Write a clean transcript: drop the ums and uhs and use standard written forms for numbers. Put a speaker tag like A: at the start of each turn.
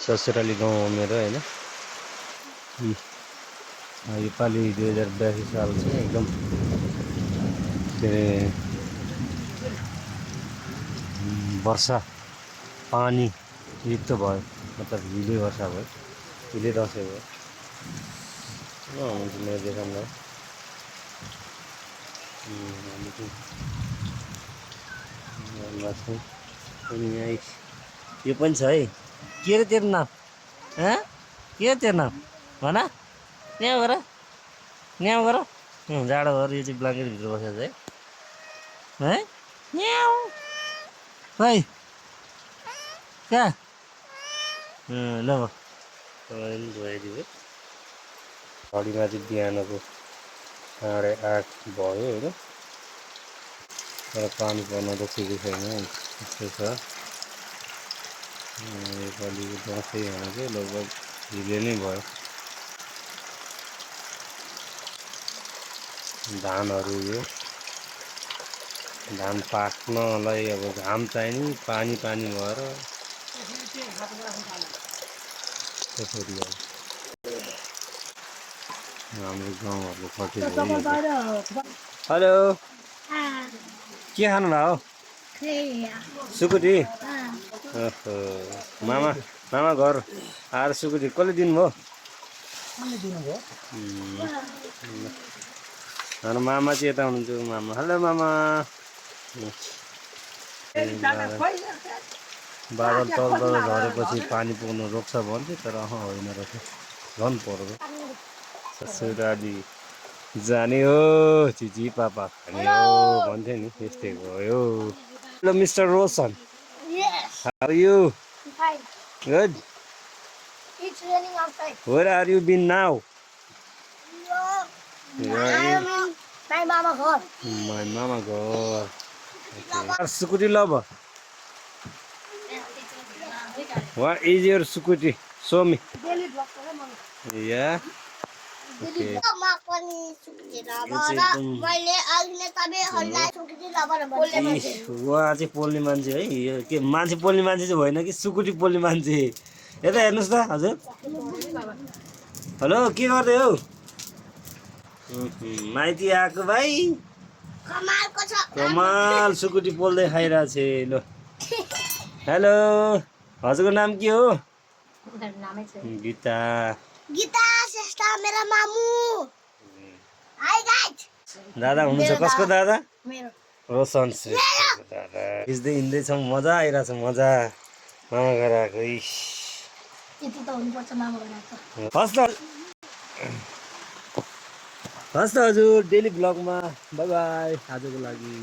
A: ससुराली गाउँ हो मेरो होइन। योपालि 2082 साल चाहिँ एकदम के अरे वर्षा पानी युक्त भयो, मतलब हिलै वर्षा भयो, हिलै दसैँ भयो। हुन्छ मेरो देखाउँदा यो पनि छ है। के अरे तेरो नाम? के हो तेरो नाम भन? न्याउ गर, न्याउ गर। जाडो भएर यो चाहिँ ब्ल्याङ्केटभित्र बसेको छ है। न्याउ खै कहाँ? ल धोइदियो। घडीमा चाहिँ बिहानको 8:30 भयो होइन, तर पानी पर्न त ठिकै छैन, त्यस्तै छ। योपालि दसैँ भनेकै लगभग ढिलो नै भयो। धानहरू यो धान पाक्नलाई अब घाम चाहिने, पानी पानी भएर त्यसरी अब हाम्रो गाउँहरूको कति भयो। हेलो, के खानुभयो? सुकुटी? ओहो, मामा मामा घर आएर सुकुटी कसले दिनुभयो? हाम्रो मामा चाहिँ यता हुनुहुन्छ। मामा, हेलो मामा। बादल तलबाट झरेपछि पानी पुग्नु रोक्छ भन्थ्यो, तर होइन रहेछ, झन् पर्दो। ससुराली जाने हो, चिची पापा खाने हो भन्थ्यो नि, त्यस्तै भयो। Hello mister Roshan, how are you?
B: Fine.
A: Good.
B: It's raining outside.
A: Where are you been now?
B: I am in my mama घर.
A: My mama घर. Okay. Scooty lover. What is your scooty? Show me. Yeah. Okay. उहाँ चाहिँ पोल्ने मान्छे है। यो के मान्छे पोल्ने मान्छे चाहिँ होइन कि, सुकुटी पोल्ने मान्छे। यता हेर्नुहोस् त हजुर। हेलो, के गर्दै हौ? माइती आएको भाइ कमाल सुकुटी पोल्दै खाइरहेको छ। ल हेलो, हजुरको नाम के हो? गीता।
B: गीता श्रेष्ठ मेरा मामु। Hi guys.
A: दादा हुनुहुन्छ? कसको दादा?
B: मेरो।
A: रोशन श्रेष्ठको दादा। हिँड्दै हिँड्दैछौँ, मजा आइरहेछ, मजा। मामा घर आएको।
B: यति त हुनुपर्छ मामा घर आएको।
A: हस् त, हस् त हजुर, डेली भ्लगमा बाई बाई आजको लागि।